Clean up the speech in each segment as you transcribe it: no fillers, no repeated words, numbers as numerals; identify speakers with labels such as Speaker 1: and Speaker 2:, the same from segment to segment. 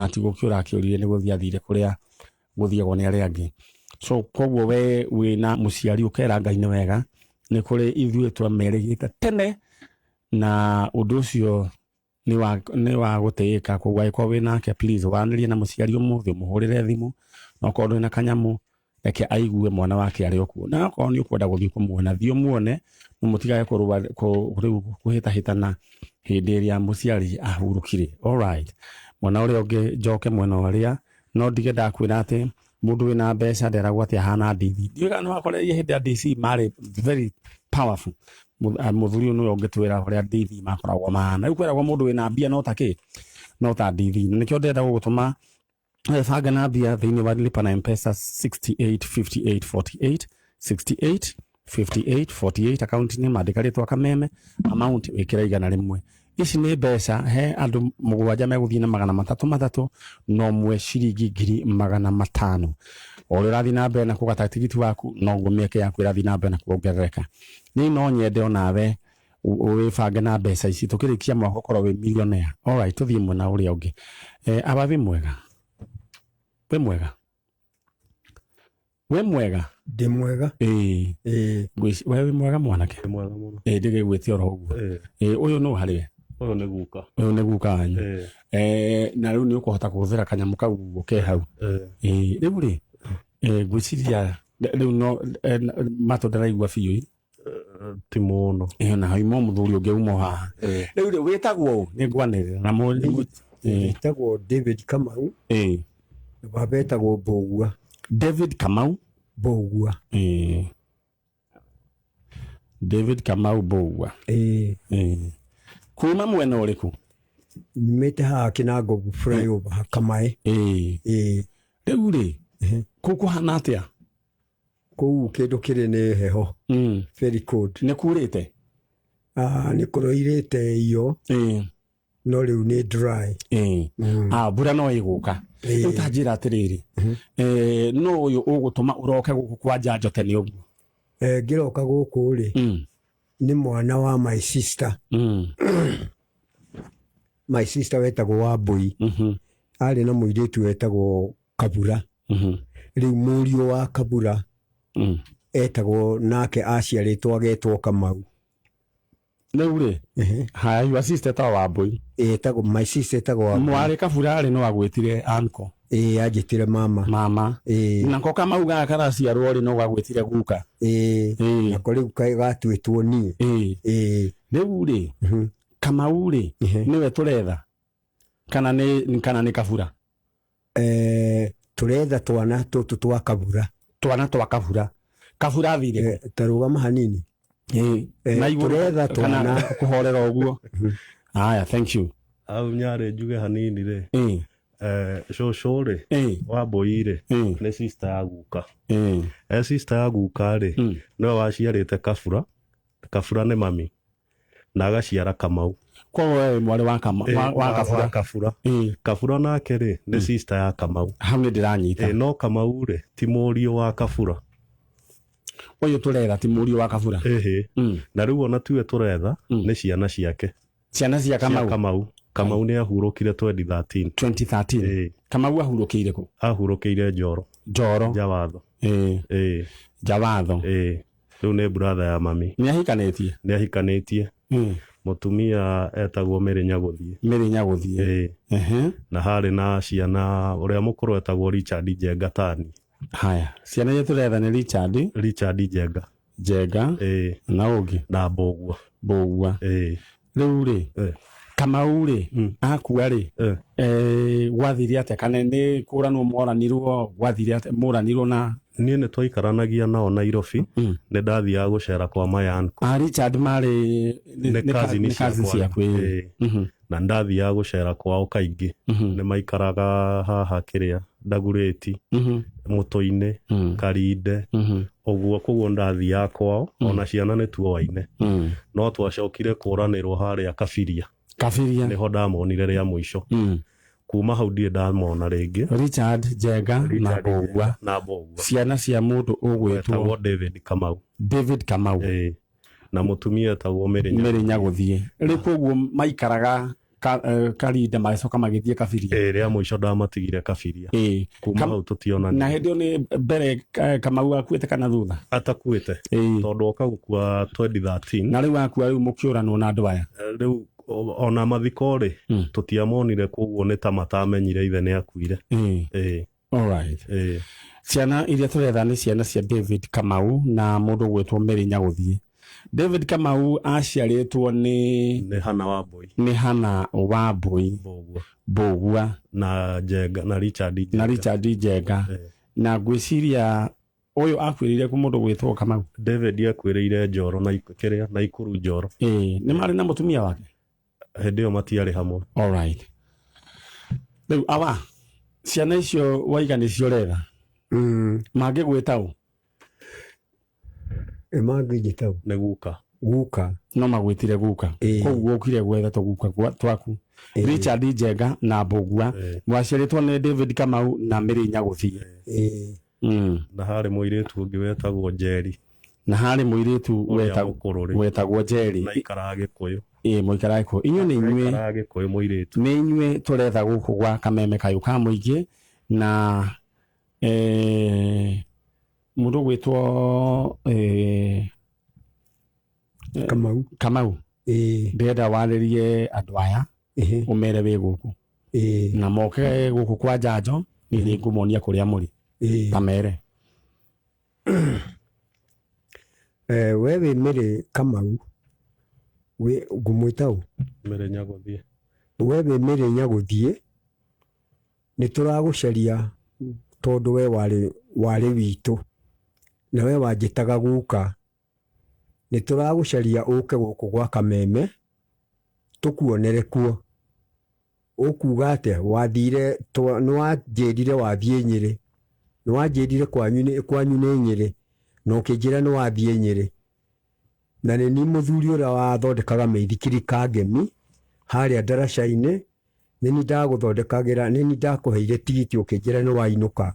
Speaker 1: Ti gũkĩũra akĩũrire, nĩ gũthiĩ athire kũrĩa gũthiagwo nĩ arĩa angĩ. So koguo we wĩna mũciari, ũkera Ngai nĩ wega, nĩ kũrĩ ithuĩ twamerĩgĩte tene, na ũndũ ũcio nĩ wa gũtĩĩka. Koguo angĩkorwo wĩ nake, please waranĩrie na mũciari ũmũthĩ, ũmũhũrĩre thimũ, na okorwo ndũrĩ na kanyamũ, reke aigue mwana wake arĩ o kuo. Na okorwo nĩ ũkwenda gũthiĩ kũmuona, thiĩ ũmuone, no mũtigage kũrũa rĩu kũhĩtahĩtana hĩndĩ ĩrĩa mũciari ahurũkire. Alright, mwena ũrĩa ũngĩ, njoke mwena ũrĩa no ndige ndakwĩra atĩ mũndũ wĩna mbeca nderagwo atĩ ahana ndithi. Ndiũĩ kana nĩwakoreire hĩndĩ ya DC marĩ very powerful. Mũthuri ũyũ nĩwe ũngĩtwĩra ũrĩa ndithi makoragwo mahana. Rĩu kwĩragwo mũndũ wĩna mbia no ta kĩ, no ta ndithi. Na nĩkĩo ndĩrenda gũgũtũma banga na mbia thĩinĩ wa lipa na Mpesa 68 58 48, 68 58 48, akaunti nĩ mandĩka rĩtwa Kameme, amount wĩkĩra 100. Ici nĩ mbeca he andũ mũgwanja megũthiĩ na 300 matatũ, no mwe ciringi 500,000. O ũrĩa ũrathiĩ na mbere na kũgata tigiti waku, noguo mĩeke yaku ĩrathiĩ na mbere na kuongerereka. Niĩ no nyende onawe wĩbange na mbeca ici, tũkĩrĩkia mwaka ũkorwo wĩ millionaire. Alright, tũthiĩ mwena ũrĩa ũngĩ. Aba wĩ mwega? Wĩ mwega? Wĩ mwega?
Speaker 2: Ndĩ mwega.
Speaker 1: Ĩĩ.
Speaker 2: Ĩĩ.
Speaker 1: We wĩ mwega, mwanake?
Speaker 3: Ndĩ mwega mũno.
Speaker 1: Ĩĩ, ndĩgĩgwĩte oro ũguo.
Speaker 3: Ĩĩ.
Speaker 1: Ĩĩ, ũyũ nũ harĩ we?
Speaker 3: Ũyũ nĩ guka.
Speaker 1: Ũyũ nĩ guka wanyu?
Speaker 3: Ĩĩ.
Speaker 1: Na rĩu nĩ ũkũhota kũhũthĩra kanyamũ kau ũguo ke hau?
Speaker 3: Ĩĩ.
Speaker 1: Ĩĩ, rĩu rĩ, ngwĩciria rĩu no matũ ndaraigua biũ ĩ.
Speaker 3: Ti mũno.
Speaker 1: Ĩĩ, na hauma mũthuri ũngĩ uma o haha.
Speaker 3: Ĩĩ.
Speaker 1: Rĩu rĩ, wĩtagwo ũ? Nĩ ngwanĩrĩra na ĩĩ.
Speaker 2: Njĩtagwo David Kamau na baba etagwo Mbũgua.
Speaker 1: David Kamau.
Speaker 2: Mbũgua.
Speaker 1: Ĩĩ. David Kamau Mbũgua.
Speaker 2: Ĩĩ.
Speaker 1: Ĩĩ. Kuma mwena ũrĩkũ?
Speaker 2: Nyumĩte haha Kinangobu flyover Kamaĩ.
Speaker 1: Ĩĩ.
Speaker 2: Ĩĩ.
Speaker 1: Rĩu rĩ, kũu kũhana atĩa?
Speaker 2: Kũu kĩndũ kĩrĩ nĩ heho. Very cold.
Speaker 1: Nĩ kurĩte?
Speaker 2: Ah, nĩ kũroirĩte iyo no rĩu nĩ dry.
Speaker 1: Ĩĩ. Ah, mbura no ĩgũka.
Speaker 2: Ĩĩ.
Speaker 1: Rĩu ta njĩra atĩrĩrĩ, no ũyũ ũgũtũma ũroke gũkũ kwa njanjo tene ũguo?
Speaker 2: Ngĩroka gũkũ rĩ, nĩ mwana wa my sister. My sister wetagwo Wambui. Arĩ na mũirĩtu wetagwo Kabura. Rĩu mũriũ wa Kabura etagwo, nake aciarĩtwo agetwo Kamau.
Speaker 1: Rĩu rĩ, haya, your sister etagwo Wambui?
Speaker 2: Etagwo, my sister etagwo Wambui.
Speaker 1: Mwarĩ Kabura rĩ, no agwĩtire uncle?
Speaker 2: Ĩĩ, anjĩtire mama.
Speaker 1: Mama.
Speaker 2: Ĩĩ.
Speaker 1: Nako Kamau gaka karaciarwo rĩ, no gagwĩtire guka?
Speaker 2: Ĩĩ.
Speaker 1: Ĩĩ.
Speaker 2: Nako rĩu gatuĩtwo niĩ.
Speaker 1: Ĩĩ.
Speaker 2: Ĩĩ.
Speaker 1: Rĩu rĩ, Kamau rĩ, nĩwe tũretha kana nĩ Kabura?
Speaker 2: Tũretha twana tũtũ twa Kabura.
Speaker 1: Twana twa Kabura. Kabura athire kũ?
Speaker 2: Ta rũgama hanini.
Speaker 1: Ĩĩ. Na igũrũ
Speaker 2: tũretha
Speaker 1: kana
Speaker 2: twana.
Speaker 1: Kũhorera ũguo. Haya, thank you.
Speaker 3: Au nyarĩ njuge hanini rĩ, cũcũ rĩ, Wambui rĩ, nĩ sister ya guka. E sister ya guka rĩ, nĩwe waciarĩte Kabura. Kabura nĩ mami na agaciara Kamau.
Speaker 1: Koguo we wĩ mwarĩ wa Kama, wa Kabura.
Speaker 3: Wa Kabura. Kabura nake rĩ, nĩ sister ya Kamau.
Speaker 1: Hau nĩ ndĩranyita.
Speaker 3: Ĩĩ, no Kamau rĩ, ti mũriũ wa Kabura.
Speaker 1: Ũyũ tũretha ti mũriũ wa Kabura?
Speaker 3: Ĩhĩ. Na rĩu ona tiwe tũretha, nĩ ciana ciake.
Speaker 1: Ciana cia
Speaker 3: Cia
Speaker 1: Kamau.
Speaker 3: Kamau. Kamau nĩ ahurũkire 2013.
Speaker 1: 2013?
Speaker 3: Ĩĩ.
Speaker 1: Kamau ahurũkĩire kũ?
Speaker 3: Ahurũkĩire Njoro.
Speaker 1: Njoro.
Speaker 3: Njawatho.
Speaker 1: Ĩĩ.
Speaker 3: Ĩĩ.
Speaker 1: Njawatho.
Speaker 3: Ĩĩ. Rĩu nĩ brother ya mami.
Speaker 1: Nĩ ahikanĩtie?
Speaker 3: Nĩ ahikanĩtie. Mũtumia etagwo Mary Nyagũthiĩ.
Speaker 1: Mary Nyagũthiĩ.
Speaker 3: Ĩĩ. Na harĩ na ciana, ũrĩa mũkũrũ etagwo Richard Njenga Tani.
Speaker 1: Haya, ciana iria tũretha nĩ Richard.
Speaker 3: Richard Njenga.
Speaker 1: Njenga.
Speaker 3: Ĩĩ.
Speaker 1: Na ũngĩ?
Speaker 3: Na Mbũgua.
Speaker 1: Mbũgua.
Speaker 3: Ĩĩ.
Speaker 1: Rĩu rĩ, Kamau rĩ, akua rĩ, gwathire atĩa? Kana nĩ kũranwo moranirwo? Gwathire atĩa mũranirwo na
Speaker 3: Niĩ nĩ twaikaranagia nao Nairobi. Nĩ ndathiaga gũcera kwa my uncle.
Speaker 1: A Richard marĩ
Speaker 3: nĩ cousin
Speaker 1: nĩ cousin
Speaker 3: ciakwa.
Speaker 1: Ciaku, ĩĩ.
Speaker 3: Ĩĩ. Na nĩ ndathiaga gũcera kwao kaingĩ. Nĩ maikaraga haha kĩrĩa Ndagurĩti, Mũtũ-inĩ, Karinde ũguo. Koguo nĩ ndathiaga kwao, ona ciana nĩ tuoaine, no twacokire kũranĩrwo harĩa Kabiria.
Speaker 1: Kabiria.
Speaker 3: Nĩho ndamonire rĩa mũico. Kuma hau ndirĩ ndamona rĩngĩ.
Speaker 1: Richard Njenga na
Speaker 3: Richard
Speaker 1: Mbũgua.
Speaker 3: Njenga na Mbũgua.
Speaker 1: Ciana cia mũndũ ũgwĩtwo
Speaker 3: Etagwo David Kamau.
Speaker 1: David Kamau.
Speaker 3: Ĩĩ. Na mũtumia etagwo Mary.
Speaker 1: Mary Nyagũthiĩ. Rĩu koguo maikaraga Karinde magĩcoka magĩthiĩ Kabiria.
Speaker 3: Ĩĩ, rĩa mũico ndamatigire Kabiria. Kuma hau
Speaker 1: Na
Speaker 3: tũtionanire.
Speaker 1: Hĩndĩ ĩyo nĩ mbere Kamau akuĩte kana thutha?
Speaker 3: Atakuĩte. Tondũ oka gũkua 2013.
Speaker 1: Na rĩu akua, rĩu mũkĩũranwo na andũ aya?
Speaker 3: Rĩu ona mathiko rĩ, tũtiamonire, koguo nĩ ta matamenyire ithe nĩ akuire. Ĩĩ.
Speaker 1: Alright.
Speaker 3: Ĩĩ.
Speaker 1: Ciana iria tũretha nĩ ciana cia David Kamau na mũndũ ũgwĩtwo Mary Nyagũthiĩ. David Kamau aciarĩtwo nĩ
Speaker 3: Nĩ Hana Wambui.
Speaker 1: Nĩ Hana Wambui.
Speaker 3: Mbũgua.
Speaker 1: Mbũgua.
Speaker 3: Na Njenga, na Richard Njenga.
Speaker 1: Na Richard Njenga. Na ngwĩciria ũyũ akuĩrĩire kũ, mũndũ gwĩtwo Kamau?
Speaker 3: David akuĩrĩire Njoro na kĩrĩa Naikuru Njoro.
Speaker 1: Ĩĩ, nĩ marĩ na mũtumia wake?
Speaker 3: Hĩndĩ ĩyo matiarĩ hamwe.
Speaker 1: Alright. Rĩu awa, ciana icio waiga nĩcio ũretha, mangĩgwĩta ũ?
Speaker 2: Ĩ, mangĩnjĩta
Speaker 3: Nĩ guka.
Speaker 2: Guka.
Speaker 1: No magwĩtire guka?
Speaker 2: Ĩĩ.
Speaker 1: Koguo ũkire gwetha tũguka twaku.
Speaker 2: Ĩĩ.
Speaker 1: Richard Njenga na Mbũgua, waciarĩtwo nĩ David Kamau na Mary Nyagũthiĩ.
Speaker 2: Ĩĩ.
Speaker 3: Na harĩ mũirĩtu ũngĩ wetagwo Njeri.
Speaker 1: Na harĩ mũirĩtu
Speaker 3: Ũrĩa
Speaker 1: wetagwo
Speaker 3: mũkũrũ rĩu.
Speaker 1: Wetagwo Njeri.
Speaker 3: Na aikaraga Gĩkũyũ.
Speaker 1: Ĩĩ, mũikaraga Gĩkũyũ. Inyuĩ nĩ inyuĩ
Speaker 3: Aikaraga Gĩkũyũ mũirĩtu.
Speaker 1: Nĩ inyuĩ tũretha gũkũ gwa Kameme Kayũ ka Mũingĩ na mũndũ ũgwĩtwo
Speaker 2: Kamau.
Speaker 1: Kamau.
Speaker 2: Ĩĩ.
Speaker 1: Ndĩrenda warĩrie andũ aya, ũmere wĩ gũkũ na moke gũkũ kwa njanjo, niĩ nĩ ngũmonia kũrĩa mũrĩ. Kamere.
Speaker 2: We wĩ Mĩrĩ Kamau, wĩ ngũmwĩta ũ?
Speaker 3: Mĩrĩ Nyagũthiĩ.
Speaker 2: We wĩ Mĩrĩ Nyagũthiĩ, nĩ tũragũcaria tondũ we warĩ witũ na we wanjĩtaga guka. Nĩ tũragũcaria ũke gũkũ gwa Kameme tũkuonere kuo. Ũkuga atĩa? Wathire, nĩ wanjĩrire wathiĩ Nyĩrĩ, nĩ wanjĩrire kwanyu nĩ Nyĩrĩ, na ũkĩnjĩra nĩ wathiĩ Nyĩrĩ. Na nĩ niĩ mũthuri ũrĩa wathondekaga mĩithikiri Kangemi harĩa ndaraca-inĩ, nĩ niĩ ndagũthondekagĩra, nĩ niĩ ndakũheire tigiti ũkĩnjĩra nĩ wainũka,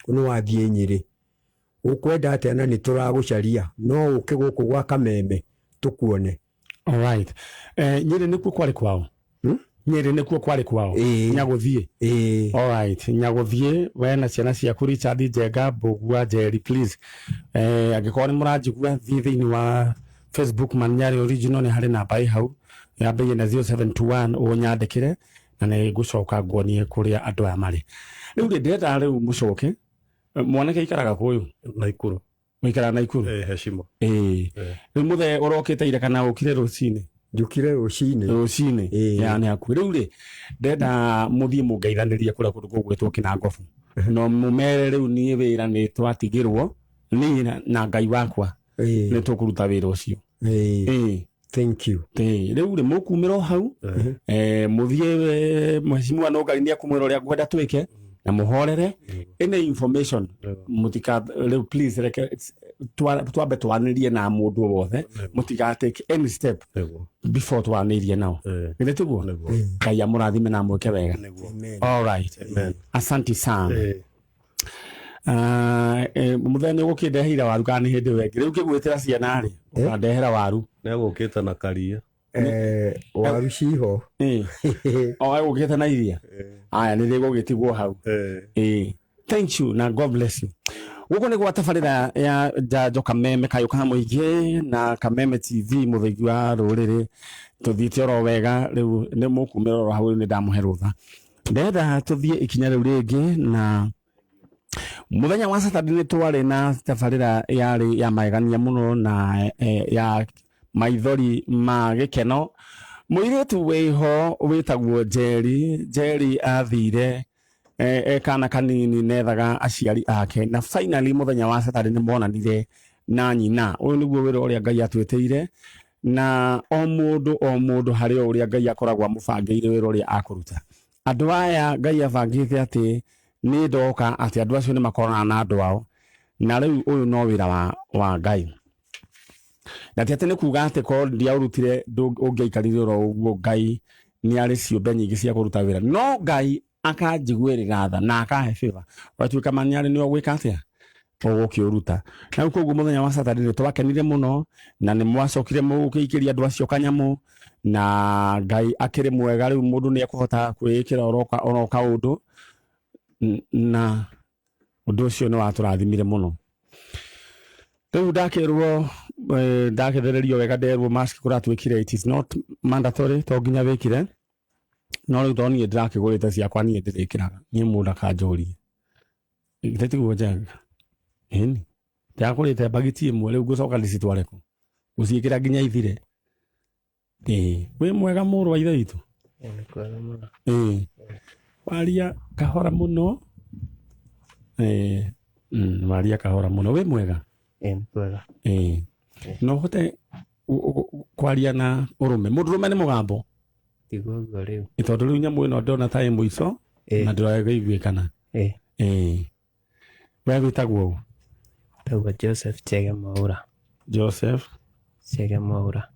Speaker 2: nĩ wathiĩ Nyĩrĩ. Ũkwenda atĩa na nĩ tũragũcaria? No ũke gũkũ gwa Kameme tũkuone.
Speaker 1: Alright. Nyĩrĩ nĩkuo kwarĩ kwao?
Speaker 2: Hmm?
Speaker 1: Nyĩrĩ nĩkuo kwarĩ kwao?
Speaker 2: Ĩĩ.
Speaker 1: Nyagũthiĩ?
Speaker 2: Ĩĩ.
Speaker 1: Alright, Nyagũthiĩ, we na ciana ciaku Richard Njenga, Mbũgua, Njeri, please. Angĩkorwo nĩ mũranjigua, thiĩ thĩinĩ wa Facebook Manyari Original, nĩ harĩ namba ĩ hau yambagie na 0721, ũnyandĩkĩre na nĩ ngũcoka nguonie kũrĩa andũ aya marĩ. Rĩu rĩ, ndĩrenda rĩu mũcoke. Mwanake aikaraga kũ ũyũ?
Speaker 3: Naikuru.
Speaker 1: Mũikaraga Naikuru?
Speaker 3: Ĩĩ, Heshima.
Speaker 1: Ĩĩ. Rĩu mũthee ũrokĩte ira kana ũkire rũcinĩ?
Speaker 2: Njũkire rũcinĩ.
Speaker 1: Rũcinĩ?
Speaker 2: Ĩĩ.
Speaker 1: Ya nĩ hakuhĩ. Rĩu rĩ, ndenda mũthiĩ mũngeithanĩrie kũrĩa kũndũ gũgwĩtwo Kĩnangobu, no mũmere rĩu niĩ wĩra nĩ twatigĩrwo niĩ na Ngai wakwa, nĩ tũkũruta wĩra ũcio. Ĩĩ.
Speaker 2: Thank you.
Speaker 1: Ĩĩ, rĩu rĩ, mũkumĩra o hau, mũthiĩ, mheshimiwa Nũngari nĩ ekũmwĩra ũrĩa ngwenda twĩke na mũhorere any information. Mũtika rĩu, please, reke twambe twanĩrie na mũndũ o wothe, mũtiga take any step before twanĩirie nao. Githĩ tiguo? Ngai amũrathime na amwĩke wega.
Speaker 2: Amen.
Speaker 1: All right. Asante sana. Mũthenya nĩ ũgũkĩndeheire waru kana nĩ hĩndĩ ĩyo ĩngĩ? Rĩu ngĩgwĩtĩra ciana rĩ, ũkandehera waru.
Speaker 3: Nĩegũkĩte na karia.
Speaker 2: Waru ciho.
Speaker 1: Ĩ. O egũkĩte na iria aya nĩ rĩgũgĩtigwo hau. Ĩĩ. Thank you na God bless you. Gũkũ nĩ gwa tabarĩra ya Njanjo Kameme Kayũ ka Mũingĩ na Kameme TV, mũthingi wa rũrĩrĩ. Tũthiĩte oro wega, rĩu nĩ mũkumĩra oro hau, rĩu nĩ ndamũhe rũtha. Ndĩrenda tũthiĩ ikinya rĩu rĩngĩ, na mũthenya wa Saturday nĩ twarĩ na tabarĩra yarĩ ya magegania mũno na ya maithori ma gĩkeno. Mũirĩtu wĩho wĩtagwo Njeri. Njeri athire kana kanini nethaga aciari ake, na finally mũthenya wa Saturday nĩ monanire na nyina. Ũyũ nĩguo wĩra ũrĩa Ngai atwĩtĩire, na o mũndũ o mũndũ harĩ o ũrĩa Ngai akoragwo amũbangĩire wĩra ũrĩa akũruta. Andũ aya Ngai abangĩte atĩ nĩ ndoka atĩ andũ acio nĩ makorana na andũ ao, na rĩu ũyũ no wĩra wa Ngai, na ti atĩ nĩ kuga atĩ korwo ndiaũrutire ũngĩaikarire oro ũguo. Ngai nĩ arĩ ciũmbe nyingĩ cia kũruta wĩra, no Ngai akanjiguĩrĩra tha na akahe favor, ũgatuĩka Manyarĩ nĩ ũgwĩka atĩa. Ũgũkĩũruta na rĩu koguo mũthenya wa Saturday nĩ twakenire mũno na nĩ mwacokire mũgĩikĩria andũ acio kanyamũ na Ngai akĩrĩ mwega. Rĩu mũndũ nĩ ekũhota kwĩĩkĩra oro kaũndũ na ũndũ ũcio nĩ watũrathimire mũno. Rĩu ndakĩrwo ndakethererio wega nderwo mask kũratuĩkire it is not mandatory, to nginya wĩkĩre, no rĩu tondũ niĩ ndĩrakĩgũrĩte ciakwa niĩ ndĩrĩkĩraga niĩ mũndũ akanjũrie githĩ tiguo njega. Ĩni ndĩrakũrĩte mbagiti ĩmwe, rĩu ngũcoka ndĩcitware kũ gũciĩkĩra nginya ithire. Ĩĩ wĩ mwega mũrũ wa ithe witũ.
Speaker 4: Nĩ kwega mũno.
Speaker 1: Ĩĩ waria kahora mũno. Ĩĩ waria kahora mũno. Wĩ mwega?
Speaker 4: Ĩĩ nĩ kwega.
Speaker 1: Ĩĩ no ũhote kwaria na ũrũme? Mũndũrũme nĩ mũgambo.
Speaker 4: Tiguo ũguo rĩu.
Speaker 1: Tondũ rĩu nyamũ ĩno ndĩrona ta ĩ mũico na ndĩraiguĩkana. Ĩĩ we wĩtagwo ũ?
Speaker 4: Tagwo Joseph Chege Mwaura.
Speaker 1: Joseph
Speaker 4: Chege Mwaura.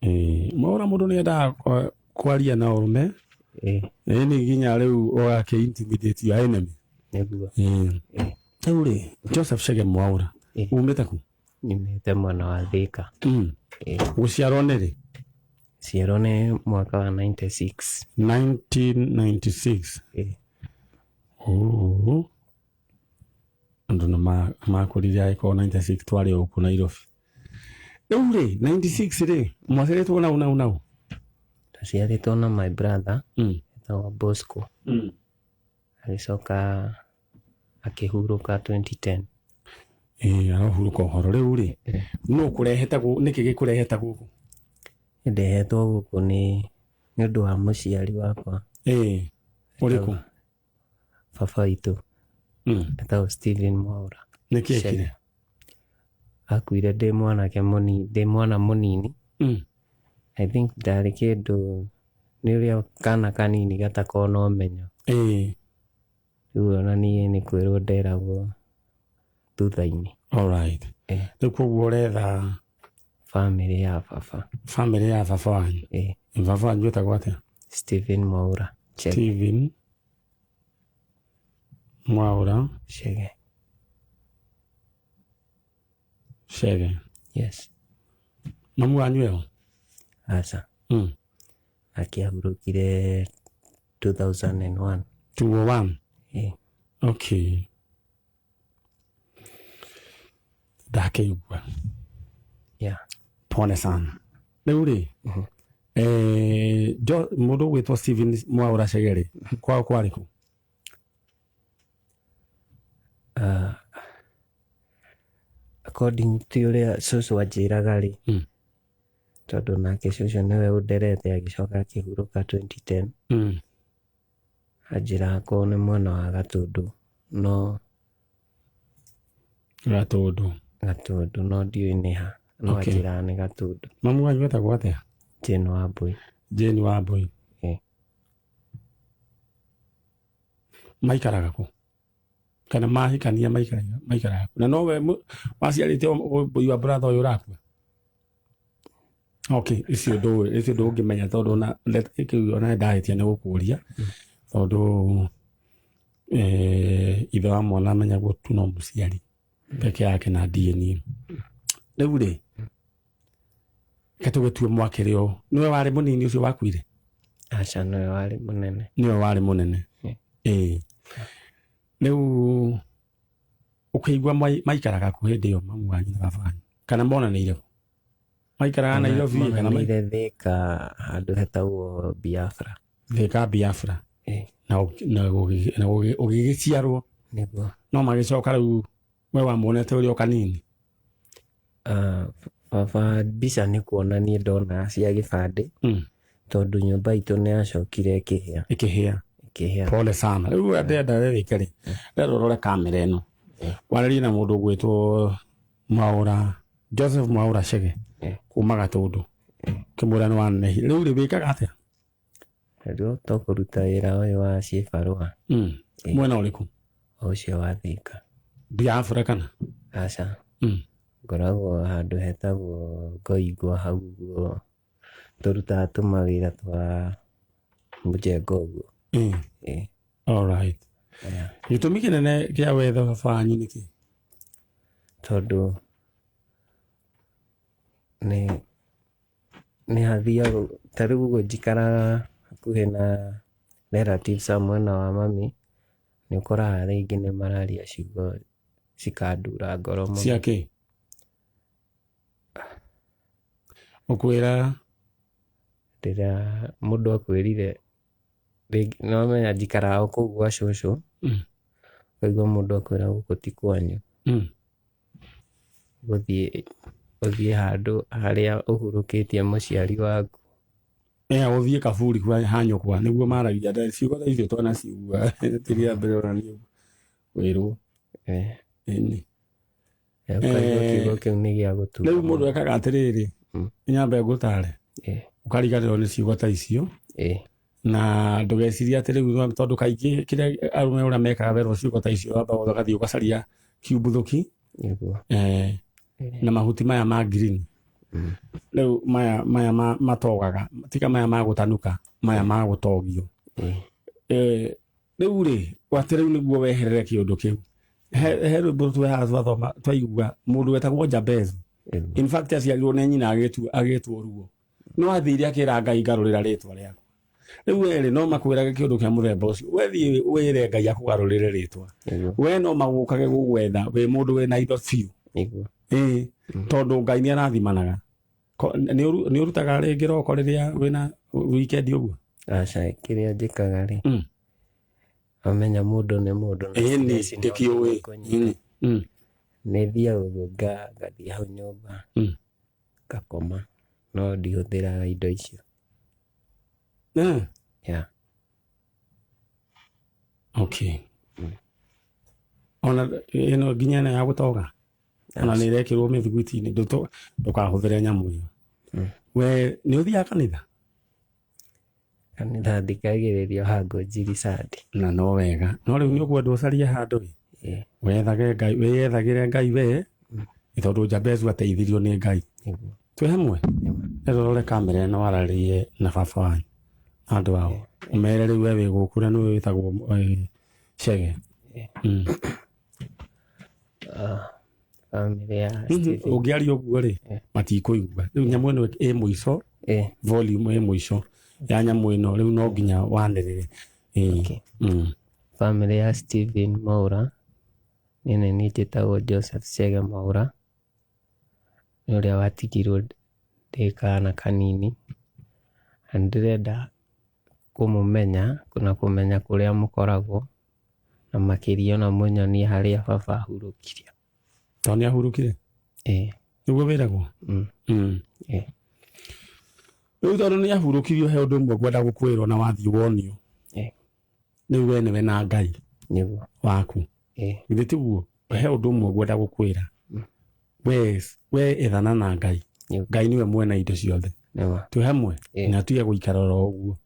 Speaker 1: Ĩĩ Mwaura mũndũ nĩ endaga kwaria na ũrũme.
Speaker 4: Ĩĩ
Speaker 1: Ĩĩ nĩ nginya rĩu ũgakĩ intimidate your enemy.
Speaker 4: Nĩguo.
Speaker 1: Ĩĩ rĩu rĩ Joseph Chege Mwaura umĩte kũ?
Speaker 4: Nyumĩte mwena wa Thika.
Speaker 1: Gũciarwo nĩ rĩ?
Speaker 4: Ciarwo nĩ mwaka wa 96.
Speaker 1: 1996.
Speaker 4: Ĩĩ.
Speaker 1: Oh. Andũ nĩ makũrire angĩkorwo 96 twarĩ o gũkũ Nairobi. Rĩu rĩ 96 rĩ mwaciarĩtwo nau nau nau?
Speaker 4: Twaciarĩtwo na my brother etagwo Bosco. Agĩcoka akĩhurũka 2010.
Speaker 1: Ĩĩ arohurũka ũhoro. Rĩu rĩ nũ ũkũrehete gũkũ? Nĩkĩ gĩkũrehete gũkũ?
Speaker 4: Ndehetwo gũkũ nĩ ũndũ wa mũciari wakwa.
Speaker 1: Ĩĩ ũrĩkũ?
Speaker 4: Baba witũ. Etagwo Stephen Mwaura.
Speaker 1: Nĩkĩ ekire?
Speaker 4: Akuire ndĩ mwanake mũnini, ndĩ mwana mũnini. I think ndarĩ kĩndũ nĩ ũrĩa kana kanini gatakoragwo na ũmenyo.
Speaker 1: Ĩĩ
Speaker 4: Rĩu ona niĩ nĩ kwĩrwo nderagwo thutha-inĩ.
Speaker 1: All right. Rĩu koguo ũretha
Speaker 4: Famĩlĩ ya baba.
Speaker 1: Famĩlĩ ya baba wanyu.
Speaker 4: Ĩĩ.
Speaker 1: Baba wanyu etagwo atĩa?
Speaker 4: Stephen Mwaura Chege.
Speaker 1: Stephen Mwaura
Speaker 4: Chege.
Speaker 1: Chege.
Speaker 4: Yes.
Speaker 1: Mamu wanyu eho?
Speaker 4: Aca. Akĩahurũkire 2001.
Speaker 1: 2001?
Speaker 4: Ĩĩ.
Speaker 1: Okay. Ndakĩigua.
Speaker 4: Yeah.
Speaker 1: Pole sana. Rĩu rĩ mũndũ ũgwĩtwo Stephen Mwaura Chege rĩ kwao kwarĩ kũ?
Speaker 4: According to ũrĩa cũcũ anjĩraga rĩ, tondũ nake cũcũ nĩwe ũnderete agĩcoka akĩhurũka 2010. Anjĩraga kwao nĩ mwena wa Gatũndũ, no
Speaker 1: Gatũndũ.
Speaker 4: Gatũndũ no ndiũĩ nĩ ha, no
Speaker 1: Okay.
Speaker 4: anjĩraga nĩ Gatũndũ.
Speaker 1: Mamu wanyu etagwo atĩa?
Speaker 4: Jane Wambui.
Speaker 1: Jane Wambui.
Speaker 4: Ĩĩ.
Speaker 1: Maikaraga kũ? Kana mahikania maikaraga kũ? Na nowe waciarĩte Wambui wa brother ũyũ ũrakua? Okay, icio ndũĩ, icio ndũngĩmenya tondũ ona kĩu ona ndahĩtia nĩ gũkũria tondũ ithe wa mwana amenyagwo tu no mũciari peke yake na DNA. Rĩu rĩ reke tũgĩtue mwakĩrĩ ũũ, nĩwe warĩ mũnini ũcio wakuire?
Speaker 4: Aca, nĩwe warĩ mũnene.
Speaker 1: Nĩwe warĩ mũnene. Ĩĩ. Rĩu ũkĩigua maikaraga kũ hĩndĩ ĩyo mamu wanyu na baba wanyu? Kana monanĩire kũ? Maikaraga Nairobi kana
Speaker 4: monanĩire Thika handũ hetagwo Biafra.
Speaker 1: Thika Biafra.
Speaker 4: Ĩĩ.
Speaker 1: Na ũgĩgĩciarwo?
Speaker 4: Nĩguo.
Speaker 1: No magĩcoka rĩu we wamuonete ũrĩ o kanini?
Speaker 4: Baba mbica nĩ kuona niĩ ndona cia gĩbandĩ. Tondũ nyũmba itũ nĩ yacokire ĩkĩhĩa.
Speaker 1: Ĩkĩhĩa.
Speaker 4: Ĩkĩhĩa.
Speaker 1: Pole sana. Rĩu ndĩrenda we wĩke rĩ, ndĩrenda ũrore kamera ĩno. Warĩrie na mũndũ ũgwĩtwo Mwaura, Joseph Mwaura Chege kuma Gatũndũ. Ũkĩmwĩra nĩ wanenehire. Rĩu rĩ wĩkaga atĩa?
Speaker 4: Rĩu tũkũruta wĩra ũyũ wa ciĩbarũa.
Speaker 1: Mwena ũrĩkũ?
Speaker 4: O ũcio wa Thika.
Speaker 1: Biafra kana?
Speaker 4: Aca. Ngoragwo handũ hetagwo Ngoingwa hau ũguo. Tũrutaga tũmawĩra twa mũjengo ũguo.
Speaker 1: Alright.
Speaker 4: Yeah.
Speaker 1: Gĩtũmi kĩnene kĩa wethe baba wanyu nĩkĩ?
Speaker 4: Tondũ nĩ nĩ hathiaga ta rĩu ũguo njikaraga hakuhĩ na relatives a mwena wa mami, nĩ ũkoraga rĩngĩ nĩ mararia ciugo cikandura ngoro mũno.
Speaker 1: Cia kĩ? Ũkwĩra
Speaker 4: Rĩrĩa mũndũ akwĩrire rĩngĩ nĩ wamenya njikaraga o kũu gwa cũcũ, ũkaigua mũndũ akwĩra gũkũ ti kwanyu, gũthiĩ ũthiĩ handũ harĩa ũhurũkĩtie mũciari waku.
Speaker 1: Eh, ũthiĩ kaburi kwa hanyũkwa nĩguo maragia ciugo ta icio twanaciigua ti rĩa mbere ona niĩ kwĩrwo.
Speaker 4: Eh,
Speaker 1: Ĩni.
Speaker 4: ũkaigua
Speaker 1: Eh,
Speaker 4: kiugo kĩu nĩ gĩa gũtura
Speaker 1: Rĩu mũndũ
Speaker 4: mũno.
Speaker 1: ekaga atĩrĩrĩ, nyambe ngũtare, ũkariganĩrwo nĩ ciugo ta icio, na ndũgecirie atĩ rĩu tondũ kaingĩ kĩrĩa arũme ũrĩa mekaga werwo ciugo ta icio wamba ũgathiĩ ũgacaria kiumbuthũki,
Speaker 4: Nĩguo.
Speaker 1: eh, na mahuti maya ma green. Rĩu maya maya matogaga, tiga maya ma gũtanuka, maya ma gũtogio. Eh, rĩu rĩ, atĩ rĩu nĩguo weherere kĩũndũ kĩu. He rwĩmbo twehaga twathoma twaigua mũndũ wetagwo Jabez. In fact aciarirwo nĩ nyina agĩtwo ruo. No athire akĩra Ngai ngarũrĩra rĩtwa rĩakwa. Rĩu we rĩ, no makwĩrage kĩũndũ kĩa mũthemba ũcio. We thiĩ wĩre Ngai akũgarũrĩre rĩtwa. We no magũkage gũgwetha wĩ mũndũ wĩna indo biũ. Ĩĩ, tondũ Ngai nĩ arathimanaga. Nĩ ũrutaga rĩngĩ roko rĩrĩa wĩna weekend ũguo?
Speaker 4: Aca, kĩrĩa njĩkaga rĩ, wamenya mũndũ nĩ mũndũ na
Speaker 1: Ĩni,
Speaker 4: stress no
Speaker 1: ndĩkĩũĩ.
Speaker 4: ĩkũnyite.
Speaker 1: Ĩni.
Speaker 4: Nĩ thiaga ũguo ngathiĩ hau nyũmba, ngakoma, no ndihũthĩraga indo icio. Yeah.
Speaker 1: Okay. Ona ĩno nginya ĩno ya gũtoga ona nĩ ĩrekĩrwo mĩthiguiti-inĩ, ndũkahũthĩre nyamũ ĩyo. We nĩ ũthiaga kanitha?
Speaker 4: Kanitha thikagĩrĩria hangũ njiri Sunday.
Speaker 1: Na no wega. No rĩu nĩ ũkwenda ũcarie handũ ĩ, wethage Ngai, wĩyethagĩre Ngai we, tondũ Jabezu ateithirio nĩ Ngai. Twĩ hamwe? Rĩu rore kamera ĩno wararĩrie na baba wanyu andũ ao, ũmere rĩu we wĩ gũkũ na nĩwe wĩtagwo Chege.
Speaker 4: Bamĩrĩ ya Stephen.
Speaker 1: Ũngĩaria ũguo rĩ, matikũigua. Rĩu nyamũ ĩno ĩ mũico, volume ĩ mũico ya nyamũ ĩno, rĩu no nginya wanĩrĩre.
Speaker 4: Okay. Bamĩrĩ ya Stephen Mwaura, niĩ nĩ niĩ njĩtagwo Joseph Chege Mwaura, nĩ ũrĩa watigirwo ndĩ kana kanini, na nĩndĩrenda kũmũmenya na kũmenya kũrĩa mũkoragwo, na makĩria ona mũnyonie harĩa baba ahurũkire.
Speaker 1: Tondũ nĩ ahurũkire? Nĩguo wĩragwo? Rĩu tondũ nĩ ahurũkirio, he ũndũ ũmwe ngwenda gũkwĩrwo na wathiĩ wonio. Rĩu we nĩwe na Ngai waku. Githĩ tiguo? He ũndũ ũmwe ngwenda gũkwĩra. We ethana na Ngai. Ngai nĩwe mwene indo ciothe. Twĩ hamwe? Na tuge gũikara oro ũguo.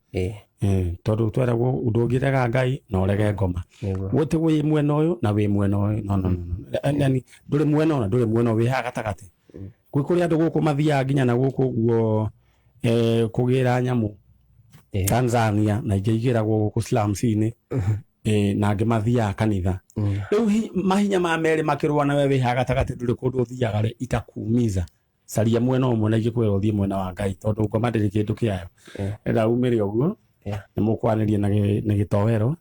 Speaker 1: Tondũ tweragwo ndũngĩrega Ngai na ũrege ngoma. Gũtĩ wĩ mwena ũyũ na wĩ mwena ũyũ. No, no, no, no. Yani ndũrĩ mwena ũyũ na ndũrĩ mwena ũyũ, wĩ haha gatagatĩ. Gwĩ kũrĩ andũ gũkũ mathiaga nginya na gũkũ ũguo, kũgĩra nyamũ. Tanzania na ingĩ igĩragwo gũkũ slums-inĩ. Na angĩ mathiaga kanitha. Rĩu mahinya ma merĩ makĩrũa na we wĩ haha gatagatĩ ndũrĩ kũndũ ũthiaga rĩ, itakuumiza. Caria mwena ũmwe na ingĩkwĩra ũthiĩ mwena wa Ngai tondũ ngoma ndĩrĩ kĩndũ kĩayo. Enda umĩre ũguo, nĩ mũkwanĩria na gĩtoero.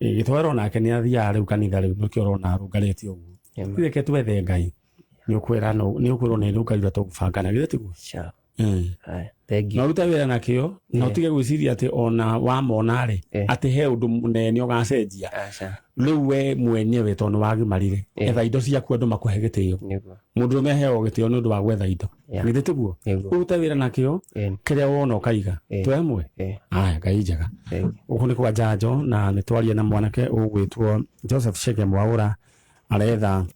Speaker 1: Gĩtoero nake nĩ athiaga rĩu kanitha rĩu nĩkĩo ũrona arũngarĩte ũguo. Reke twethe Ngai. Nĩ ũkwĩra no, nĩ ũkwĩrwo nĩ Ngai ũrĩa tũgũbangana, githĩ tiguo?
Speaker 4: Sure. Haya, thank you.
Speaker 1: Na ũrute wĩra nakĩo, na ũtige gwĩciria atĩ ona wamona rĩ, atĩ he ũndũ mũnene ũgacenjia.
Speaker 4: Aca.
Speaker 1: Rĩu we mwenyewe tondũ nĩ wagimarire, etha indo ciaku andũ makũhe gĩtĩo. Mũndũ ũrũme aheagwo gĩtĩo nĩ ũndũ wa gwetha indo. Githĩ tiguo? Ũrute wĩra nakĩo, kĩrĩa wona ũkaiga. Twĩ hamwe? Aya, Ngai njega. Gũkũ nĩ kwa Njanjo na nĩ twaria na mwanake ũgwĩtwo Joseph Chege Mwaura, aretha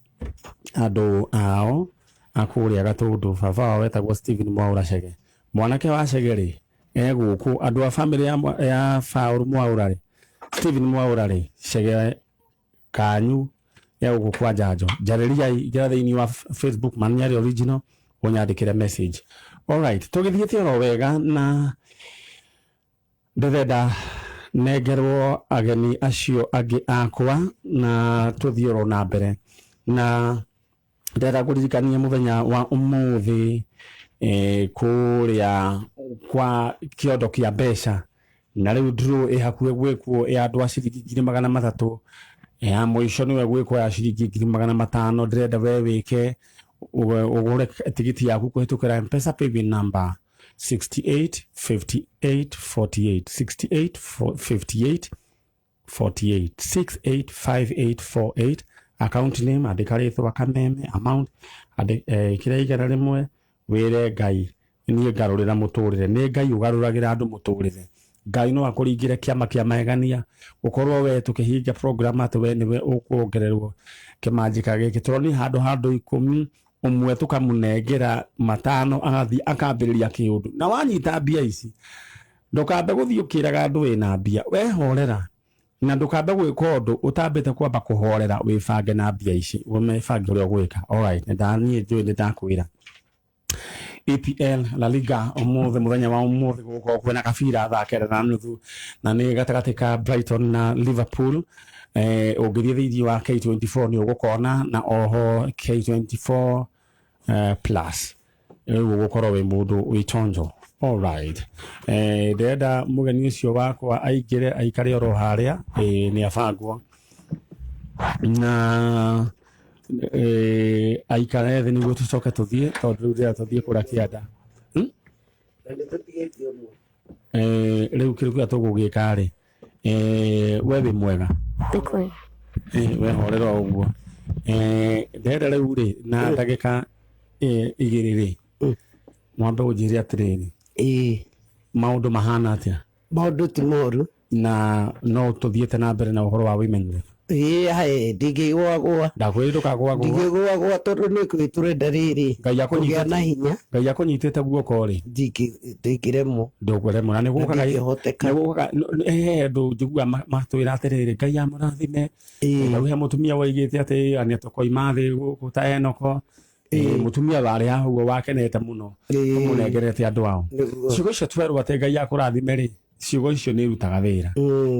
Speaker 1: andũ ao a kũrĩa Gatũndũ. Baba wao wetagwo Stephen Mwaura Chege. Mwanake wa Chege rĩ, e gũkũ andũ a famĩlĩ ya Paul Mwaura rĩ, Stephen Mwaura rĩ, Chege kanyu ya gũkũ kwa Njanjo. Njarĩriai, ingĩra thĩinĩ wa Facebook Manyari Original ũnyandĩkĩre message. Alright, tũgĩthiĩte oro wega na ndĩrenda Nengerwo ageni acio angĩ akwa na tũthiĩ oro na mbere. Na ndĩrenda kũririkania mũthenya wa ũmũthĩ kũrĩa kwa kĩondo kĩa mbeca, na rĩu draw ĩ hakuhĩ gwĩkwo ya andũ a ciringi 300,000. Ya mũico nĩwe gwĩkwo ya ciringi 500,000. Ndĩrenda we wĩke ũgũre tigiti yaku kũhĩtũkĩra M-Pesa paybill number 68 58 48, 68 58 48, 685848. Account name, andĩka rĩtwa Kameme. Amount, ĩkĩra 100. Wĩre Ngai, niĩ ngarũrĩra mũtũrĩre. Nĩ Ngai ũgarũragĩra andũ mũtũrĩre. Ngai no akũringĩre kĩama kĩa magegania, ũkorwo we tũkĩhinga program atĩ we nĩwe ũkuongererwo kĩmanjĩka gĩkĩ. Tũroni handũ handũ 10, ũmwe tũkamũnengera 5, agathiĩ akambĩrĩria kĩũndũ. Na wanyita mbia ici, ndũkambe gũthiĩ ũkĩraga andũ wĩna mbia. Wehorera na ndũkambe gwĩka ũndũ ũtambĩte kwamba kũhorera, wĩbange na mbia ici, ũmebange ũrĩa ũgwĩka. Alright, nĩ njũĩ nĩ ndakwĩra. EPL La Liga ũmũthĩ, mũthenya wa ũmũthĩ gũgũkorwo kwĩna kabira thaa 9:30, na nĩ gatagatĩ ka Brighton na Liverpool. Ũngĩthiĩ thĩinĩ wa K24 nĩ ũgũkona, na oho K24 plus rĩu ũgũkorwo wĩ mũndũ wĩ chonjo. Alright, ndĩrenda mũgeni ũcio wakwa aingĩre, aikare oro harĩa. Nĩ abangwo na aikare thĩ nĩguo tũcoke tũthiĩ, tondũ rĩu ndĩrenda tũthiĩ kũrĩa kĩanda. Rĩu kĩndũ kĩrĩa tũgũgĩka rĩ, we wĩ mwega?
Speaker 5: Nĩkũĩ.
Speaker 1: We horera o ũguo. Ndĩrenda rĩu rĩ, na ndagĩka 2 rĩ, mwambe ũnjĩre atĩrĩrĩ, maũndũ mahana atĩa?
Speaker 6: Maũndũ ti moru.
Speaker 1: Na no tũthiĩte na mbere na ũhoro wa women rep?
Speaker 6: Ĩĩ, hae ndingĩgwagwa.
Speaker 1: Ndakwĩrire ndũkagwagwa.
Speaker 6: Ndingĩgwagwa tondũ nĩ kwĩ tũrenda rĩrĩ kũgĩa na hinya.
Speaker 1: Ngai akũnyitĩte guoko rĩ,
Speaker 6: ndingĩremwo.
Speaker 1: Ndũkũremwo. Na nĩgũkaga,
Speaker 6: Ndingĩhoteka.
Speaker 1: nĩgũkaga he andũ njiguaga matwĩra atĩrĩrĩ, Ngai amũrathime. Rĩu he mũtumia woigĩte atĩ nĩ tũkoima thĩ gũkũ ta Enoko. Mũtumia warĩ haha ũguo wakenete mũno, ũmũnengerete andũ ao. Ciugo icio twerwo atĩ Ngai akũrathime rĩ, ciugo icio nĩ irutaga wĩra.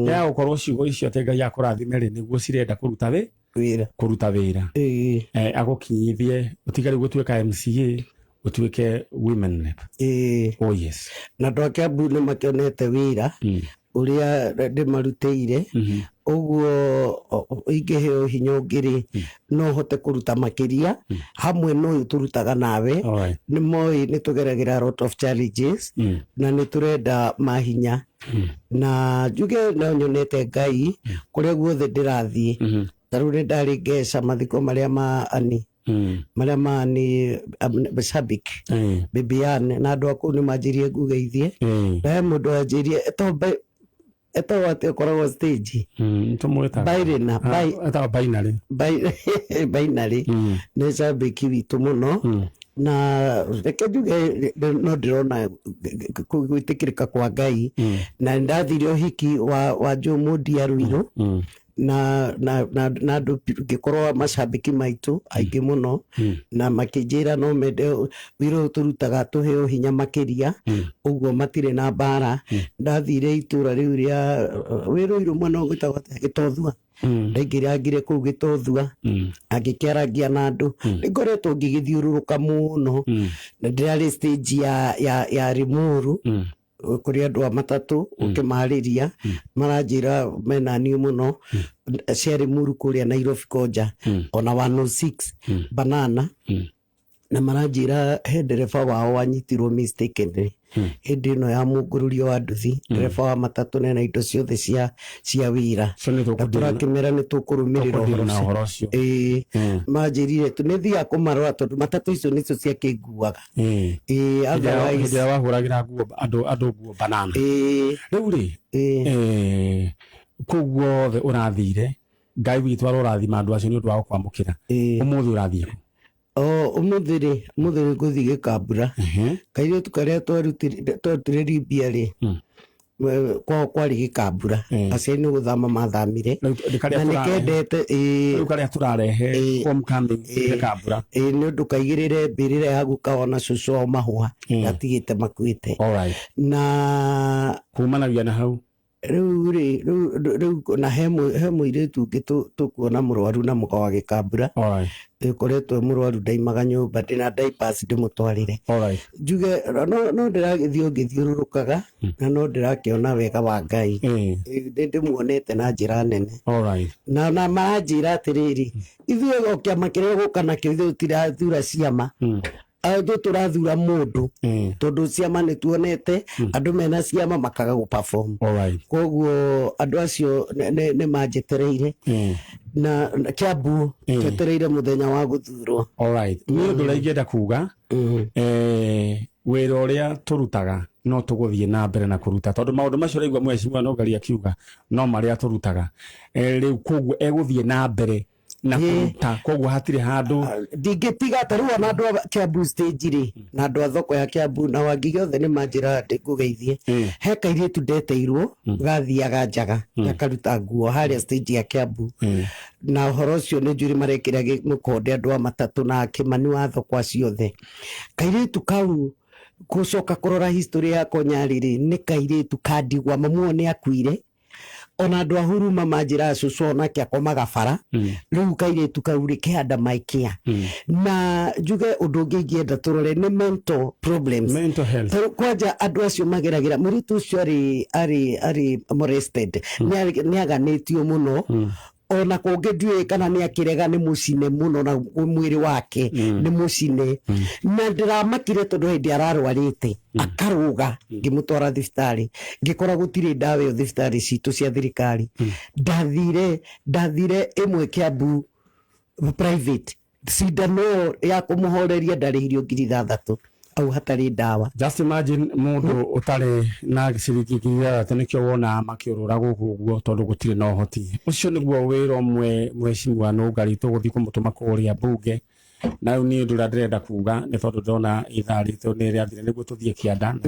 Speaker 1: Ya gũkorwo ciugo icio atĩ Ngai akũrathime rĩ, nĩguo cirenda kũruta
Speaker 6: wĩra.
Speaker 1: Kũruta wĩra. Agũkinyithie ũtige rĩu gũtuĩka MCA, ũtuĩke women rep. Oh yes.
Speaker 6: Na andũ a Kiambu nĩ makĩonete wĩra ũrĩa ndĩmarutĩire. Ũguo ingĩheo hinya ũngĩ rĩ, no hote kũruta makĩria hamwe na ũyũ tũrutaga nawe. Nĩ moĩ nĩ tũgeragĩra a lot of challenges, na nĩ tũrenda mahinya. Na njuge no nyonete Ngai kũrĩa guothe ndĩrathiĩ. Ta rĩu nĩ ndarĩ Ngeca mathiko marĩa ma Ani, marĩa ma Ani Sabik, Bibi Ann, na andũ a kũu nĩ manjĩrire ngugeithie. Na he mũndũ wanjĩrire etagwo atĩ ũkoragwo stage.
Speaker 1: Tũmwĩtaga
Speaker 6: Bairina,
Speaker 1: etagwo Binary.
Speaker 6: Binary. Nĩ cambĩki witũ mũno. Na reke njuge no ndĩrona gwĩtĩkĩrĩka kwa Ngai. Na nĩndathire ũhiki wa Joe Mũndia Ruiru. Na andũ ngĩkorwo macambĩki maitũ aingĩ mũno, na makĩnjĩra no mende wĩra ũyũ tũrutaga tũheo hinya makĩria, ũguo matirĩ na mbara. Ndathire itũra rĩu rĩa wĩ Ruiru mwena ũyũ gwĩtagwo atĩa? Gĩtothua. Ndaingĩrangire kũu Gĩtothua, angĩkĩarangia na andũ. Nĩngoretwo ngĩgĩthiũrũrũka mũno. Na ndĩrarĩ stage ya Limuru, kũrĩ andũ a matatũ ũkĩmarĩria, maranjĩra mena niĩ mũno. Cia Limuru kũrĩa Nairobi Konja, ona 106 Banana. Na maranjĩra he ndereba wao wanyitirwo mistakenly hĩndĩ ĩno ya mũngũrũrio wa nduthi, ndereba wa matatũ nena indo ciothe cia wĩra. Na tũrakĩmera nĩ tũkũrũmĩrĩra ũhoro ũcio. Manjĩrire nĩ thiaga kũmarora tondũ matatũ icio nĩcio ciakĩnguaga. Otherwise
Speaker 1: Hĩndĩ ĩrĩa wahũragĩra nguo andũ nguo Banana. Rĩu rĩ, kũu guothe ũrathire, Ngai witũ arorathima andũ acio nĩ ũndũ wa gũkwamũkĩra. Ũmũthĩ ũrathiĩ kũ?
Speaker 6: Ũmũthĩ rĩ, ũmũthĩ nĩ ngũthiĩ Gĩkambura. Kairĩtu karĩa twarutire Libya rĩ, kwao kwarĩ Gĩkambura. Aciari nĩ gũthama mathamire. Na nĩkendete,
Speaker 1: Rĩu karĩa tũrarehe homecoming Gĩkambura.
Speaker 6: Nĩ ũndũ kaigĩrĩre mbĩrĩra ya guka ona cũcũ wao mahũa, gatigĩte makuĩte. Na
Speaker 1: Kumanagia na hau.
Speaker 6: Rĩu rĩ rĩu na he mũirĩtu ũngĩ tũkuona mũrwaru na mũka wa gĩkambura ũkoretwo mũrwaru ndaimaga nyũmba ndĩna diapers ndĩmũtwarĩre. Njuge no ndĩragĩthiĩ o ngĩthiũrũrũkaga na no ndĩrakĩona wega wa Ngai. Ndĩmuonete na njĩra nene. Na maranjĩra atĩrĩrĩ, ithuĩ o kĩama kĩrĩa ũgũka nakĩo ithuĩ tũtirathura ciama, ithuĩ tũrathura mũndũ, tondũ ciama nĩ tuonete andũ mena ciama makaga gũ perform. Koguo andũ acio nĩ manjetereire na Kiambu twetereire mũthenya wa gũthurwo.
Speaker 1: Nĩ ũndũ ũrĩa ingĩenda kuga, wĩra ũrĩa tũrutaga no tũgũthiĩ na mbere na kũruta, tondũ maũndũ macio ũraigua mheshimiwa Nũngari akiuga no marĩa tũrutaga. Rĩu koguo egũthiĩ na mbere na kũruta, koguo hatirĩ handũ
Speaker 6: ndingĩtiga. Ta rĩu ona andũ a Kiambu stage rĩ, na andũ a thoko ya Kiambu na Wangigĩ othe nĩ manjĩraga ndĩkũgeithie. He kairĩtu ndeteirwo gathiaga njaga gakaruta nguo harĩa stage ya Kiambu, na ũhoro ũcio nĩ njũĩ marekĩra mũkonde andũ a matatũ na Kĩmani wa thoko acio othe. Kairĩtu kau gũcoka kũrora history yako Nyarĩ rĩ, nĩ kairĩtu kandigwa, mamu nĩ akuire, ona andũ a Huruma manjĩraga cũcũ onake akomaga bara. Rĩu kairĩtu kau rĩ ke under my care. Na njuge ũndũ ũngĩ ingĩenda tũrore nĩ mental problems,
Speaker 1: mental health.
Speaker 6: Kwanja andũ acio mageragĩra, mũirĩtu ũcio arĩ molested, nĩ aganĩtio mũno, ona kũngĩ ndiũĩ kana nĩ akĩrega, nĩ mũcine mũno na mwĩrĩ wake nĩ mũcine. Na ndĩramakire tondũ hĩndĩ ararwarĩte akarũga, ngĩmũtwara thibitarĩ ngĩkora gũtirĩ ndawa ĩyo thibitarĩ citũ cia thirikari. Ndathire ĩmwe Kiambu private, cindano ĩyo ya kũmũhoreria ndarĩhirio 6,000 au hatarĩ ndawa.
Speaker 1: Just imagine mũndũ ũtarĩ na ciringi 6,000, nĩkĩo wonaga makĩũrũra gũkũ ũguo, tondũ gũtirĩ na ũhoti ũcio. Nĩguo wĩra ũmwe mheshimiwa Nũngari tũgũthiĩ kũmũtũma kũrĩa mbunge. Na rĩu niĩ ũndũ ũrĩa ndĩrenda kuga, nĩ tondũ ndĩrona ithaa ritũ nĩ rĩathire nĩguo tũthiĩ kĩanda, na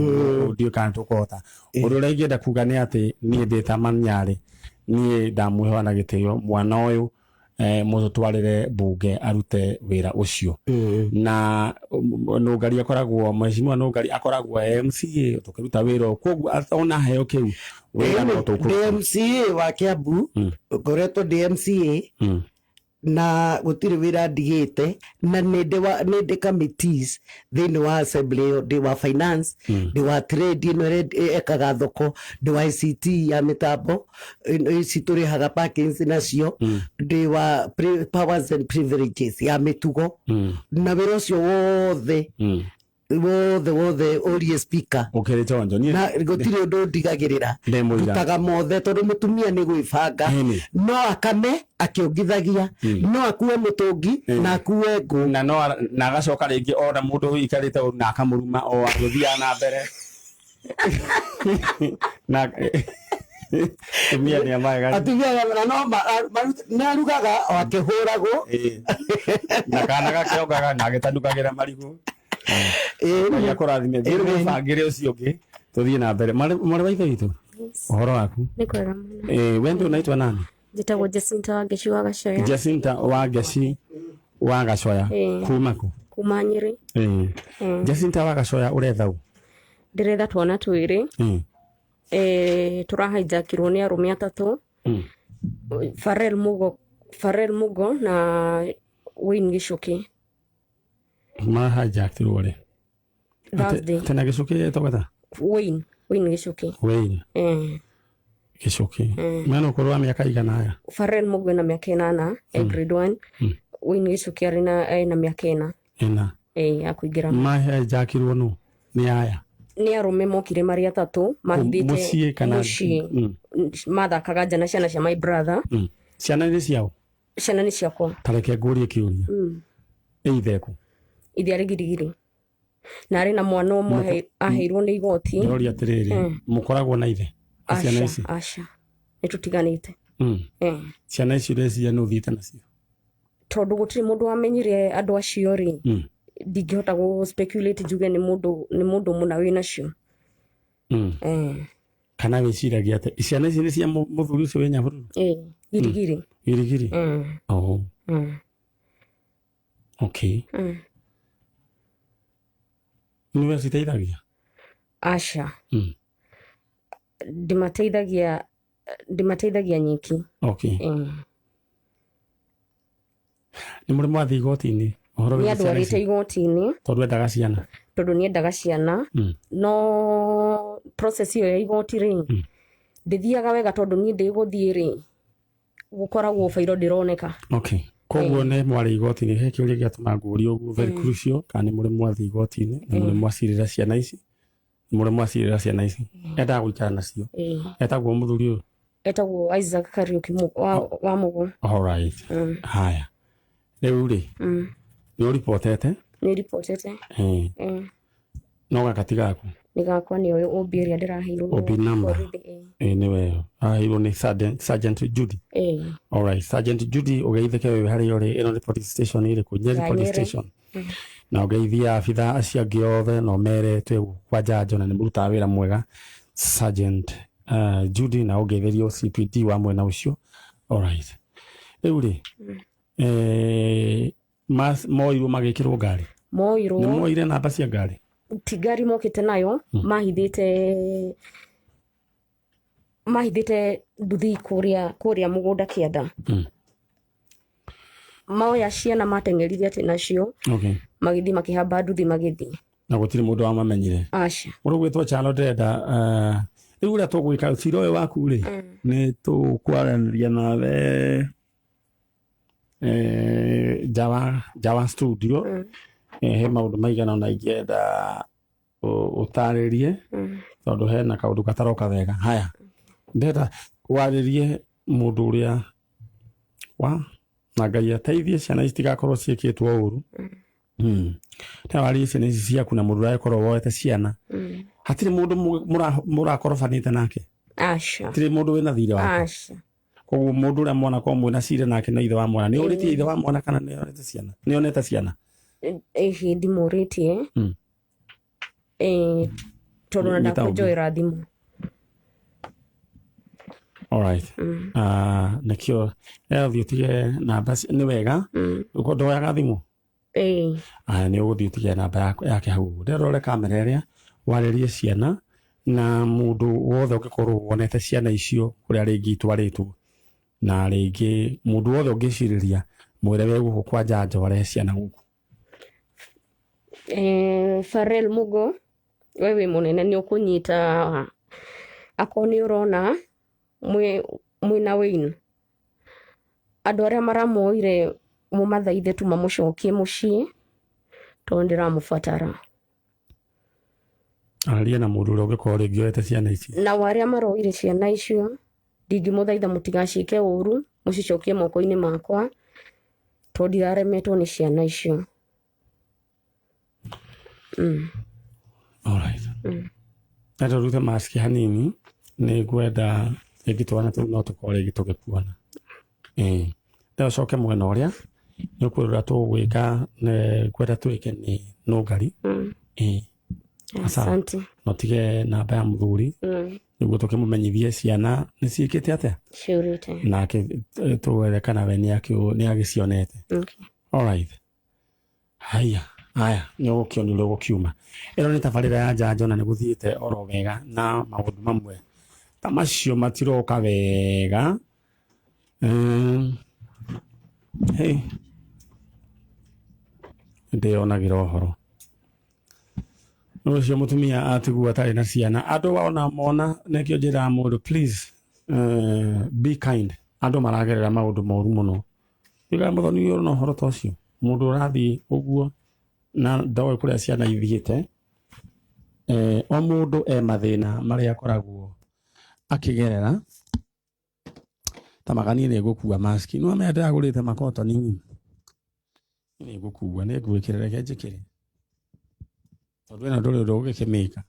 Speaker 1: ndiũĩ kana tũkũhota. Ũndũ ũrĩa ingĩenda kuga nĩ atĩ niĩ ndĩ ta Manyarĩ, niĩ ndamwĩhoya na gĩtĩo mwana ũyũ, mũtũtwarĩre mbunge arute wĩra ũcio. Na Nũngari akoragwo, mheshimiwa Nũngari akoragwo MCA tũkĩruta wĩra ũyũ, koguo ona heo kĩu wĩra no tũkũruta.
Speaker 6: Ndĩ MCA wa Kiambu, ngoretwo ndĩ MCA na gũtirĩ wĩra ndigĩte, na nĩ ndĩ committees thĩinĩ wa assembly ĩyo, ndĩ wa finance, ndĩ wa trade ĩno ĩrĩa ekaga thoko, ndĩ wa ICT ya mĩtambo ici tũrĩhaga parkings nacio, ndĩ wa powers and privileges ya mĩtugo, na wĩra ũcio wothe wothe wothe ũrie speaker.
Speaker 1: Ũkĩrĩ chonjo niĩ
Speaker 6: Na gũtirĩ ũndũ ndigagĩrĩra.
Speaker 1: Ndĩ mũira.
Speaker 6: Ndutaga mothe tondũ mũtumia nĩ gwĩbanga. No akame akĩongithagia, no akue mũtũngi na akue ngũ,
Speaker 1: na no na agacoka rĩngĩ ona mũndũ ũikarĩte ũru na akamũruma o agĩthiaga na mbere. Na atumia nĩ amaega.
Speaker 6: Atumia na no nĩ arugaga o akĩhũragwo.
Speaker 1: Na kana gakĩongaga na agĩtanukagĩra marigũ. Ngai akũrathime. Thiĩ rĩu ũbangĩre ũcio ũngĩ tũthiĩ na mbere. Mwarĩ wa ithe witũ, ũhoro waku?
Speaker 5: Nĩ kwega mũno.
Speaker 1: We ndũ unaitwa nani?
Speaker 5: Njĩtagwo Jacinta Wangeci wa Gacoya.
Speaker 1: Jacinta Wangeci wa Gacoya. Kuma kũ?
Speaker 5: Kuma Nyĩrĩ.
Speaker 1: Jacinta wa Gacoya, ũretha ũ?
Speaker 5: Ndĩretha twana twĩrĩ. Tũrahijackirwo nĩ arũme atatũ. Farel Mugo na Wayne Gichuki.
Speaker 1: Mahijackirwo rĩ?
Speaker 5: Thursday.
Speaker 1: Tena Gichuki etagwo ta?
Speaker 5: Wayne Gichuki.
Speaker 1: Wayne Gichuki. Mena ũkũrũ wa mĩaka igana aya?
Speaker 5: Farel Mugo ena mĩaka 8, e grade 1. Wayne Gichuki arĩ na ena mĩaka 4.
Speaker 1: 4.
Speaker 5: Ya kũingĩra.
Speaker 1: Mahijackirwo nũ? Nĩ aya?
Speaker 5: Nĩ arũme mokire marĩ atatũ mahithĩte
Speaker 1: Mũciĩ kana
Speaker 5: mũciĩ. Mathakaga nja na ciana cia my brother.
Speaker 1: Ciana nĩ ciao?
Speaker 5: Ciana nĩ ciakwa.
Speaker 1: Ta reke ngũrie kĩũria. Ĩ ithe kũ?
Speaker 5: Ithe arĩ Girigiri. Na arĩ na mwana ũmwe aheirwo nĩ igoti.
Speaker 1: Ndĩroria atĩrĩrĩ, mũkoragwo na ithe? Ciana ici?
Speaker 5: Aca. Nĩ tũtiganĩte.
Speaker 1: Ciana ici ũreciria nĩ ũthiĩte nacio?
Speaker 5: Tondũ gũtirĩ mũndũ wamenyire andũ acio rĩ, ndingĩhota gũ speculate njuge nĩ mũndũ mũna wĩ nacio.
Speaker 1: Kana wĩciragia atĩ ciana ici nĩ cia mũthuri ũcio wĩ Nyahururu?
Speaker 5: Girigiri.
Speaker 1: Girigiri? Oh. Okay. Nĩ we citeithagia?
Speaker 5: Aca. Ndĩmateithagia, ndĩmateithagia nyiki.
Speaker 1: Okay. Nĩ mũrĩ mwathiĩ igoti-inĩ ũhoro
Speaker 5: Nĩ
Speaker 1: wĩgiĩ ciana
Speaker 5: andwarĩte
Speaker 1: ici?
Speaker 5: igoti-inĩ.
Speaker 1: Tondũ endaga ciana.
Speaker 5: Tondũ nĩ endaga ciana. No process ĩyo ya igoti rĩ, ndĩthiaga wega tondũ niĩ ndĩgũthiĩ rĩ, gũkoragwo bairo ndĩroneka.
Speaker 1: Okay. Koguo nĩ mwarĩ igoti-inĩ, he kĩũria gĩatũma ngũrie ũguo, very crucial, kana nĩ mũrĩ mwathiĩ igoti-inĩ, nĩ mũrĩ mwacirĩra ciana ici, nĩ mũrĩ mwacirĩra ciana ici. Endaga gũikara nacio. Etagwo mũthuri ũyũ?
Speaker 5: Etagwo Isaac Kariuki wa Mũgũ.
Speaker 1: All right. Haya. Rĩu rĩ, nĩ ũribotete?
Speaker 5: Nĩ ribotete.
Speaker 1: No gaka ti gaku?
Speaker 5: Nĩ gakwa, nĩ ũyũ OB ĩrĩa ndĩraheirwo.
Speaker 1: OB number.
Speaker 5: Borithi, ĩĩ.
Speaker 1: Ĩĩ nĩwe aheirwo nĩ Sergeant Judy.
Speaker 5: Ĩĩ.
Speaker 1: All right. Sergeant Judy, ũgeithĩke wĩ harĩa ũrĩ. Ĩno nĩ police station ĩrĩkũ? Nyeri
Speaker 5: Ya
Speaker 1: police
Speaker 5: Nyeri.
Speaker 1: station. Na ũgeithie abitha acio angĩ othe na ũmere twĩ gũkũ kwa Njanjo na nĩ mũrutaga wĩra mwega. Sergeant Judy, na ũngeithĩrie CPD wa mwena ũcio. All right. Rĩu rĩ, moirwo magĩkĩrwo ngari?
Speaker 5: Moirwo.
Speaker 1: Nĩ moire namba cia ngari?
Speaker 5: Ti ngari mokĩte nayo, mahithĩte nduthi kũrĩa mũgũnda kĩanda. Moya ciana mateng'erire atĩ nacio. Magĩthiĩ makĩhamba nduthi magĩthiĩ.
Speaker 1: Na gũtirĩ mũndũ wamamenyire?
Speaker 5: Aca.
Speaker 1: Mũndũ gwĩtwo Chalo ndĩrenda, rĩu ũrĩa tũgwĩka cira ũyũ waku rĩ, nĩ tũkwaranĩria nawe nja wa studio. He maũndũ maigana ũna ingĩenda ũtarĩrie tondũ hena kaũndũ gataroka wega. Haya, ndĩrenda warĩrie mũndũ ũrĩa wa na Ngai ateithie ciana ici citigakorwo ciĩkĩtwo ũru. Ndĩrenda warĩrie ciana ici ciaku na mũndũ ũrĩa agĩkorwo woete ciana. Hatirĩ mũndũ mũrakorobanĩte nake?
Speaker 5: Aca.
Speaker 1: Hatirĩ mũndũ wĩna thirĩ wake?
Speaker 5: Aca.
Speaker 1: Koguo mũndũ ũrĩa mwana korwo mwĩna cira nake no ithe wa mwana. Nĩ ũrĩtie ithe wa mwana kana nĩ onete ciana? Nĩ onete ciana?
Speaker 5: Ĩhĩ, ndimũrĩtie. Tondũ na
Speaker 1: Nĩ ta ũngĩ.
Speaker 5: ndakũnjoera thimũ.
Speaker 1: All right. Nĩkĩo thiĩ ũtige namba nĩ wega. Ũko ndoyaga thimũ?
Speaker 5: Ĩĩ.
Speaker 1: Aya, nĩ ũgũthiĩ ũtige namba yake hau ũguo. Ndĩrenda ũrore kamera ĩrĩa warĩrie ciana na mũndũ wothe ũngĩkorwo wonete ciana icio kũrĩa rĩngĩ itwarĩtwo, na rĩngĩ mũndũ wothe ũngĩcirĩria mwĩre we gũkũ kwa Njanjo arehe ciana gũkũ.
Speaker 5: Farel Mugo, we wĩ mũnene nĩ ũkũnyita, akorwo nĩ ũrona mwĩna Wayne, andũ arĩa maramuoire mũmathaithe tu mamũcokie mũciĩ tondũ ndĩramũbatara.
Speaker 1: Araria na mũndũ ũrĩa ũngĩkorwo rĩngĩ oete ciana ici.
Speaker 5: Nao arĩa maroire ciana icio ndingĩmũthaitha mũtigaciĩke ũru, mũcicokie moko-inĩ makwa tondũ ndiraremetwo nĩ ciana icio.
Speaker 1: All right. Enda ũrute mask hanini, nĩ ngwenda rĩngĩ twana tũu no tũkorwo rĩngĩ tũgĩkuona. Ĩĩ. Rĩu ũcoke mwena ũrĩa nĩ ũkwĩrora tũgwĩka, ngwenda twĩke nĩ nũngari. Ĩĩ.
Speaker 5: Asante.
Speaker 1: Na ũtige namba ya mũthuri nĩguo tũkĩmũmenyithie ciana nĩ ciĩkĩte atĩa.
Speaker 5: Ciũrĩte.
Speaker 1: Nake tũwere kana we nĩ agĩcionete. All right. Haya, haya, nĩ ũgũkĩona ũrĩa ũgũkiuma. Ĩno nĩ tabarĩra ya Njanjo na nĩ gũthiĩte oro wega na maũndũ mamwe ta macio matiroka wega. Hey. Ndĩyonagĩra ũhoro. Ũcio mũtumia atigwo atarĩ na ciana. Andũ ona mona nĩkĩo njĩraga mũndũ please, be kind. Andũ maragerera maũndũ moru mũno. Ndiga mũthoni ũyũ na ũhoro ta ũcio. Mũndũ ũrathiĩ ũguo na ndoĩ kũrĩa ciana ithiĩte. O mũndũ e mathĩna marĩa akoragwo akĩgerera. Ta maganie nĩ ngũkua maski. No amenya ndĩragũrĩte makotoni. Nĩ ngũkua, nĩ ngwĩkĩra, reke njĩkĩre. Tondũ ĩno ndũrĩ ũndũ ũngĩkĩmĩka.